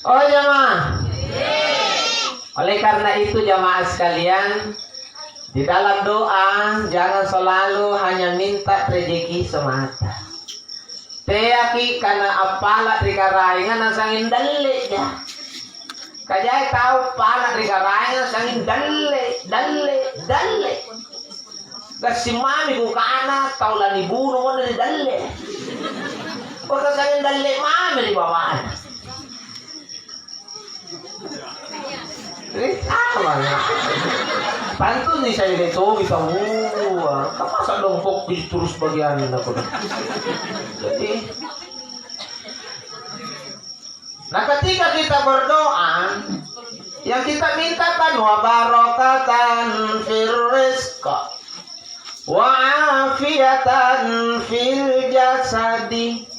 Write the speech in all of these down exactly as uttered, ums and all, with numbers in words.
Oh, jamaah. Oleh karena itu, jamaah sekalian, di dalam doa jangan selalu hanya minta rezeki semata. Teaki kana appala' ri Karaenga nasanging dalle'ja. Kajai tau pala' ri Karaenga nasanging dalle', dalle', dalle'. Gassing mami kukana tau lanibuno mona ri dalle'. Pokokna sanging dalle' mami ri bawana. Eh, apa ya? Pantun nih saya deh, Tommy, tahu. Kan masa dongkok di terus bagian aku. Jadi, nah, ketika kita berdoa, yang kita mintakan wa barakatan fir rizq, wa afiatan fil jasadi.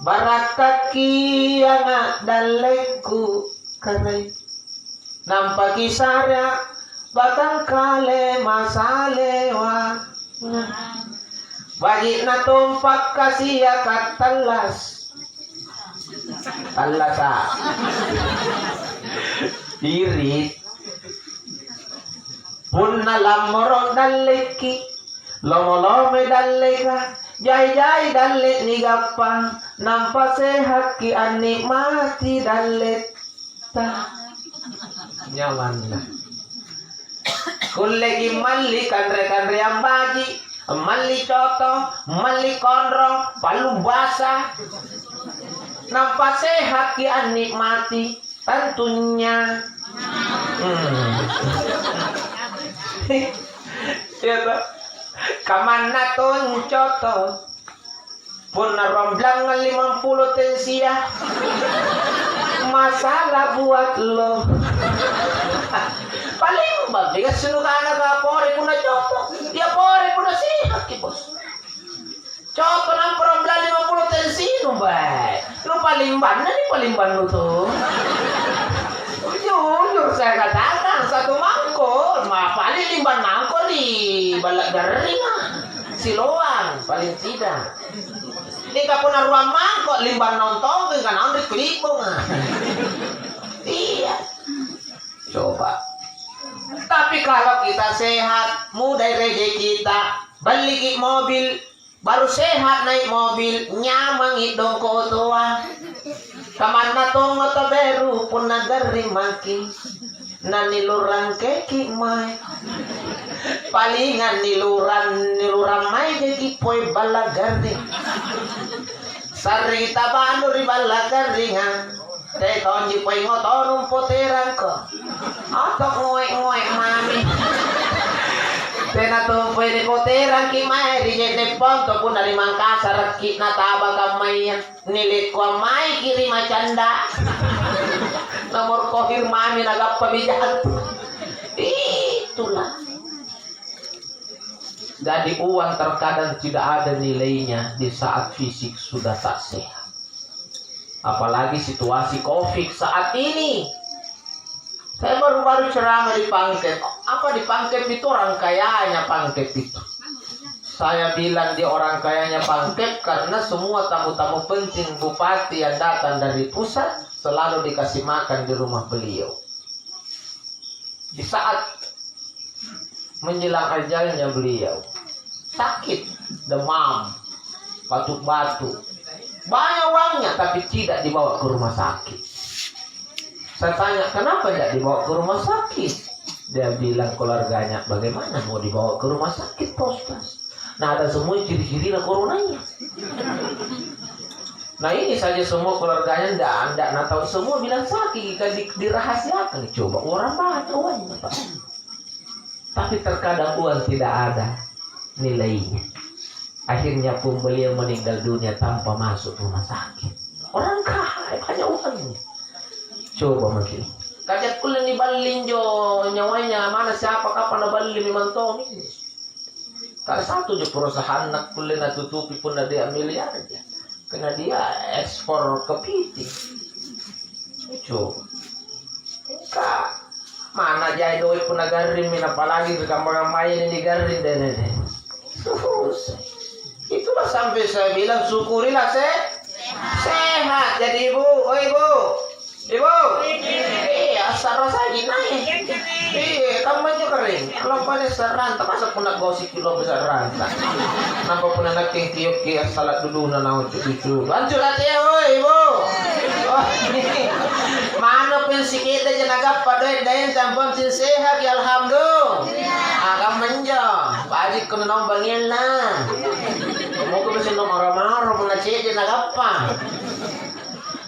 Barakkakki anga dallekku, Karaeng. Nampa kisarea batangkale masalewa. Baji'na tompa' kasia kattallas. Tallasa. Irit. Punna lammoro' dallekki, lomo-lomoi dalleka, jai-jai dalle' nigappa, nampa sehakki annikmati dalletta. Nyamanna. Kulleki malli kanre-kanreang baji', malli coto, malli konro, pallu basa. Nampa sehakki annikmati. Tentunya. Hmm. Iya toh. Kamanna toncoto. Punna ruang blangngang limampulo tensia. Masalah buat lo. Paling babi gassing nukana ka pore punna coto. Ya pore punna sihaki, Bos. Coba nampa ruang blangngang limampulo tensinu, bae. Lu paling banna nih, paling bannu tuh. Jujur saya katakan, satu mangkok, ma paling limban mangkok ri balla' garringa. Siloang, paling tidak. Nika punna ruang mangkok, limban naung tongkeng, ka naung ri kelibonga. Iya. Coba. Tapi kalau kita sehat, mudai rejeki kita, balliki mobil, baru sehat naik mobil, nyamangi dongko otoa. Kamanna tongo taberu punna garring maki. Nanilurang keki mae. Palingan nilurang, nilurang mae jaki poi balla' garring. Sarri tabanu ri balla' garringa. Te tonji poi ngotonung poterangko. Oto ngoe-ngoe mami. Tena tumpoi nipoterangki mae ri je'ne' ponto punna ri Mangkasarakki' nataba kammaya. Nilikkuang maiki ri Macanda. Nomor kohir mami nagappa bijang. Itulah. Jadi uang terkadang tidak ada nilainya di saat fisik sudah tak sehat. Apalagi situasi covid saat ini. Saya baru-baru ceramah di Pangkep. Apa di Pangkep itu, orang kayanya Pangkep itu. Saya bilang dia orang kayanya Pangkep karena semua tamu-tamu penting bupati yang datang dari pusat selalu dikasih makan di rumah beliau. Di saat menjelang ajalnya beliau, sakit, demam, batuk-batuk. Banyak uangnya, tapi tidak dibawa ke rumah sakit. Saya tanya, "Kenapa tidak dibawa ke rumah sakit?" Dia bilang keluarganya, "Bagaimana mau dibawa ke rumah sakit, Pak Ustaz? Nah, ada semua ciri-cirinya coronanya." Nah, ini saja semua keluarganya ndak, ndak natau, semua bilang sakit, kan di-, dirahasiakan. Coba orang banyak uangnya, Pak. Tapi terkadang uang tidak ada nilainya. Akhirnya pun beliau meninggal dunia tanpa masuk rumah sakit. Orang kaya, banyak uangnya. Coba maki. Kaja kulle niballing jo nyawanya, mana siapa, kapan naballing memang tommi. Tala satu jo perusahaanna kulle natutupi punna dia miliarja. Karena dia ekspor kepiting. Coba. Engka. Mana jai doe punna garringmi, apalagi ri kamma-kammaya nigarring, deh, deh, deh. Susah. Itulah sampai saya bilang syukurilah se-, sehat. Jadi ibu, oh ibu, Ibu? Iya, assara saji nai. Iya, kamma njo kering. Lampani sarranta, masa punna gosip ki lompo sarranta. Nampa punna nakke kiokki assala duduna naung cucu-cucu. Lanjut latihan, woi, Ibu. Oh, mana pun sikidda ja nagappa doe daeng tampang sehat ya alhamdulillah. Ah, kamma njo. Baji ko naung bangianna. Moko bisa no maro-maro punna cedde nagappa.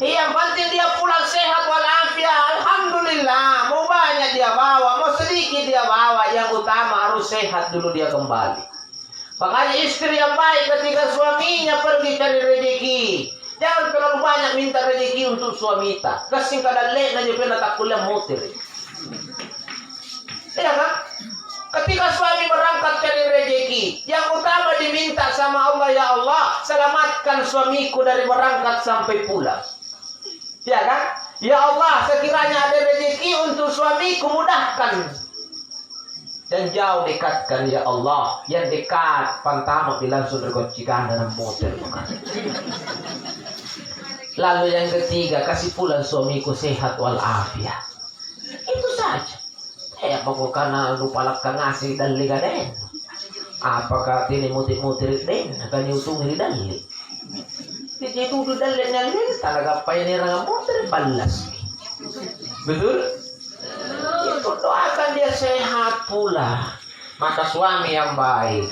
Iya, yang penting dia pulang sehat walafiat. Alhamdulillah, mau banyak dia bawa, mau sedikit dia bawa, yang utama harus sehat dulu dia kembali. Makanya istri yang baik ketika suaminya pergi cari rezeki, jangan terlalu banyak minta rezeki untuk suamita. Gassing kadalle'na je pernah takkulle motere. Iya kan? Ketika suami berangkat cari rezeki, yang utama diminta sama Allah, "Ya Allah, selamatkan suamiku dari berangkat sampai pulang." Iya kan? "Ya Allah, sekiranya ada rezeki untuk suamiku, mudahkan. Dan jauh dekatkan, ya Allah. Yang dekat, pantama pi langsung ri koncigana dan motor." Lalu yang ketiga, kasih pulang suamiku sehat walafiat. Itu saja. Eh, apa kau kana nupalakka ngaseng dalle kadeng? Apaka tene muti-muti ri den, kaniutungi ri dalle? Tene tudu dalle nyalle, talagappai nirang motere ballas. Betul? Itu doakan dia sehat pula. Maka suami yang baik,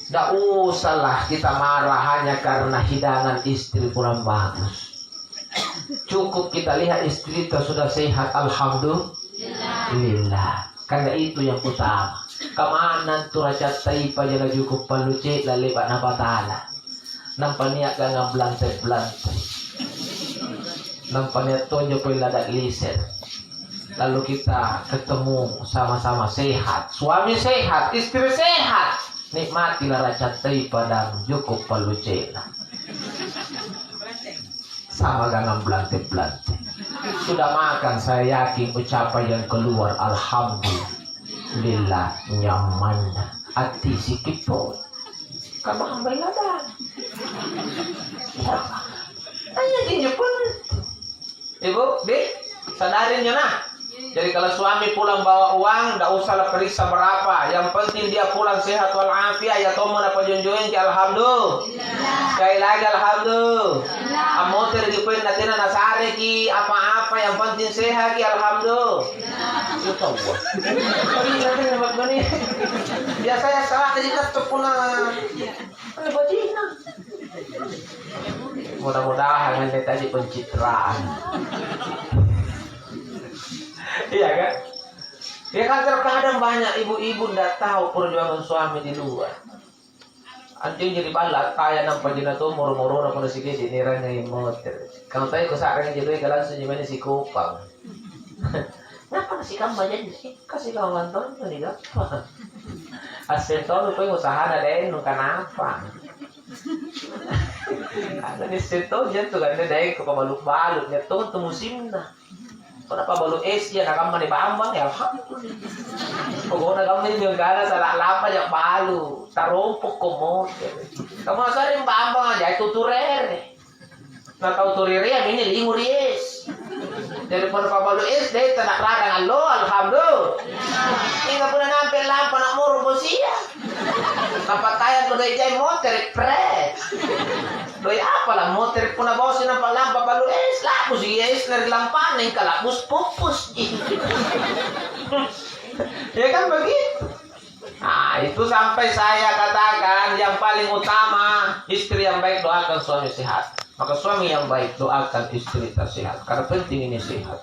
tidak usahlah kita marah hanya karena hidangan istri kurang bagus. Cukup kita lihat istrita sudah sehat, alhamdulillah. Karena itu yang utama. Kamanna tu racatta ipaja najuku pallu ce'la le'ba' Nabatala. Nampa nia' gangang belante-belante. Nampa nia' tonjo pole lada' liser. Lalu kita ketemu sama-sama sehat. Suami sehat, istri sehat. Nikmatilah racatta ipa dan juku pallu ce'la. Sama gangang belante-belante. Sudah makan, saya yakin ucapan yang keluar, "Alhamdulillah, nyaman. Ati sikit po." Kamang bai ladang. Ya. Tanya tinju pun. Ibu, Bi, sadari nyo nah. Jadi kalau suami pulang bawa uang, ndak usah lah periksa berapa. Yang penting dia pulang sehat walafiat, ya tommo napajonjoengki, alhamdulillah. Sekali lagi, alhamdulillah. Ammotereki poeng natena nasareki apa-apa, yang penting sehatki, alhamdulillah. Ya Allah. Biasanya salah jadi tetep pulang. Mudah-mudahan anne tadi pencitraan. Iya kan? Ya kan, terkadang banyak ibu-ibu ndak tahu perjuangan suami di luar. Antu jadi balla' taya nampa jina to moro-morona pada sikidi nirangai motor. Kalau tadi kusa'rangi jadi ka langsung jimene sikopang. Ngapa nasikamma janji? Kasi kau ngantornya nih gappa. Asseng tonu kau usahana deh nu kanapa? Ada di situ jatuh kan deh, kau pabalu-balu, dia tuh tuh musimna. Kau dapat balu es ya, nakamma nih bambang ya, alhamdulillah. Pokoknya kamu ini juga ada salah lama ya balu, tarompok komo. Kamu sering bambang aja itu turere. Natau tu ri rea mini lingu ri es. Daripada pabalu es deh, tena rarang allo, alhamdulillah. Inga punna nampe lampa na moro bosia. Napatayang tu doi jai motere, pret. Doi apa lah motere punna bosi nampa lampa balu es, laku si es na ri lampana, ingka labus pupus. Ya kan begitu. Nah, itu sampai saya katakan yang paling utama, istri yang baik doakan suami sehat. Maka suami yang baik doakan istri sehat. Karena penting ini sehat.